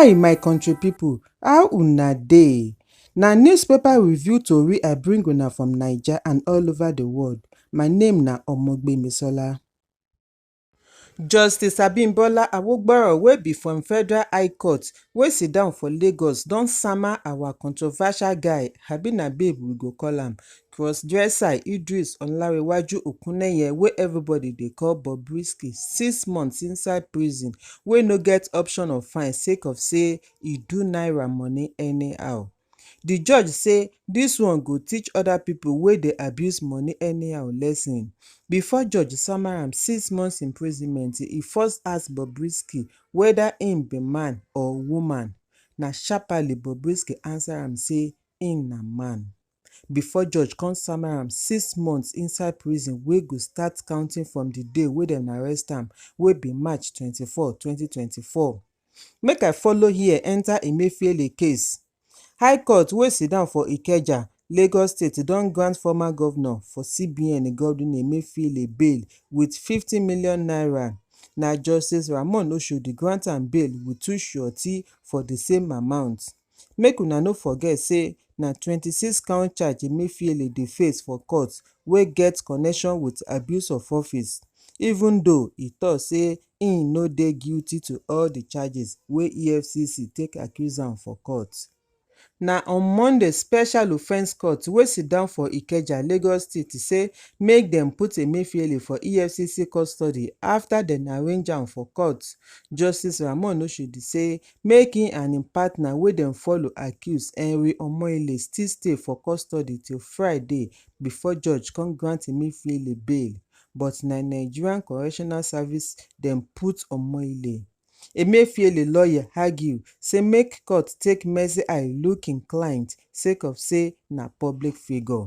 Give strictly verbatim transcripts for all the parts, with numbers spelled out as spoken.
Hi, my country people, how una dey? Na newspaper review tori I bring una from Naija and all over the world. My name na Omogbemisola. Justice Abimbola Awogboro, wey be from Federal High Court, wey sit down for Lagos, don sama our controversial guy, abi na babe we go call am, crossdresser Idris Olanrewaju Okuneye, wey everybody dey call Bobrisky, six months inside prison, wey no get option of fine sake of say e do naira money anyhow. The judge say this one go teach other people wey dey abuse money anyhow lesson. Before judge sama am six months imprisonment, e first ask Bobrisky whether im be man or woman. Na sharply Bobrisky answer am say im na man. Before judge come sama am six months inside prison, wey go start counting from the day wey dem arrest am, wey be March twenty-four, twenty twenty-four. Make I follow here enter Emefiele case. High Court, wey sit down for Ikeja, Lagos State, don grant former governor for C B N, Godwin Emefiele, bail with fifty million naira. Na Justice Ramon Oshodi grant am bail with two surety for the same amount. Make una no forget say na twenty-six count charge Emefiele dey face for court, wey get connection with abuse of office, even though e talk say im no dey guilty to all the charges wey E F C C take accuse am for court. Na on Monday, Special Offence Court, wey sit down for Ikeja, Lagos State, say make dem put Emefiele for E F C C custody after dem arrange am for court. Justice Ramon Oshodi say make im and im partner wey dem follow accuse, Henry Omoile, still stay for custody till Friday before judge come grant Emefiele bail, but na Nigerian Correctional Service dem put Omoile. Emefiele lawyer argue say make court take mercy eye look im client sake of say na public figure.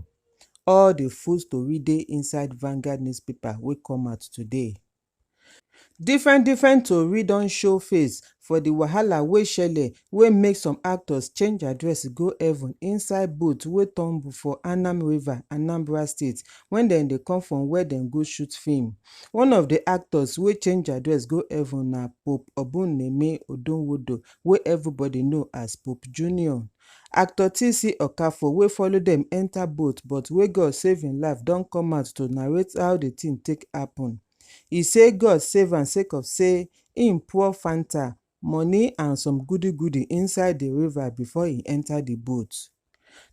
All the full story dey inside Vanguard newspaper wey come out today. Different different tori don show face for the wahala wey shele, wey make some actors change address go heaven inside boat wey tumble for Annam River, Anambra State, when dem dey come from where dem go shoot film. One of the actors wey change address go heaven na Pope Obuneme Odonwodo, wey everybody know as Pope Junior. Actor T C Okafor, wey follow dem enter boat but wey God save im life, don come out to narrate how the thing take happen. E say God save am sake of say im pour Fanta, money and some goody goody inside the river before e enter the boat.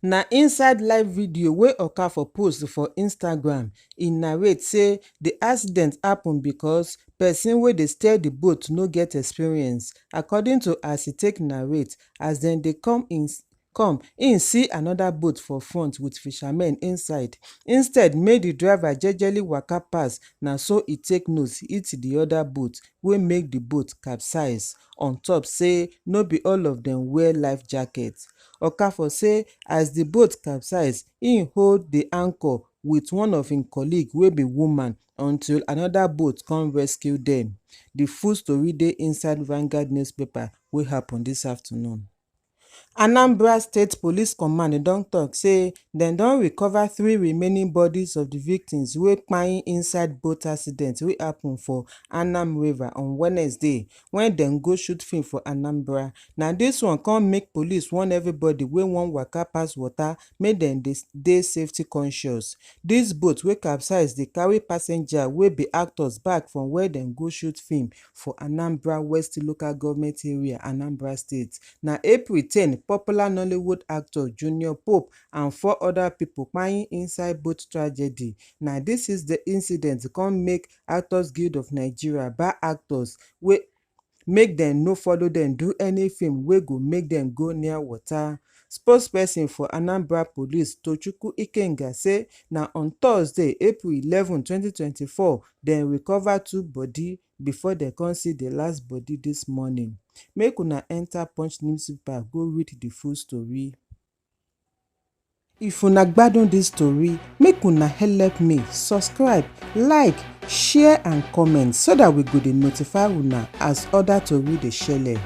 Na inside live video wey Okafor post for Instagram, e narrate say the accident happen because person wey dey steer the boat no get experience. According to as e take narrate, as dem dey come in, come, im see another boat for front with fishermen inside. Instead, make the driver jejely waka pass, na so e take nose hit the other boat, wey make the boat capsize. On top say no be all of them wear life jacket. Okafor say as the boat capsize, im hold the anchor with one of im colleague wey be woman until another boat come rescue them. The full story dey inside Vanguard newspaper wey happen this afternoon. Anambra State Police Command don talk say dem don recover three remaining bodies of the victims wey kpai inside boat accident wey happen for Annam River on Wednesday, when dem go shoot film for Anambra. Na this one come make police warn everybody wey wan waka pass water make dem dey, dey safety conscious. This boat wey capsize dey carry passenger wey be actors back from where dem go shoot film for Anambra West Local Government Area, Anambra State. Na April ten, popular Nollywood actor Junior Pope and four other people kpai inside boat tragedy. Na this is the incident come make Actors Guild of Nigeria bar actors wey make dem no follow dem do any film wey go make dem go near water. Spokesperson for Anambra Police, Tochukwu Ikenga, say na on Thursday, April eleven, twenty twenty-four, dem recover two body before dem come see the last body this morning. Make una enter Punch newspaper go read the full story. If una gbadun this story, make una help me subscribe, like, share and comment so that we go dey notify una as other tori dey shele.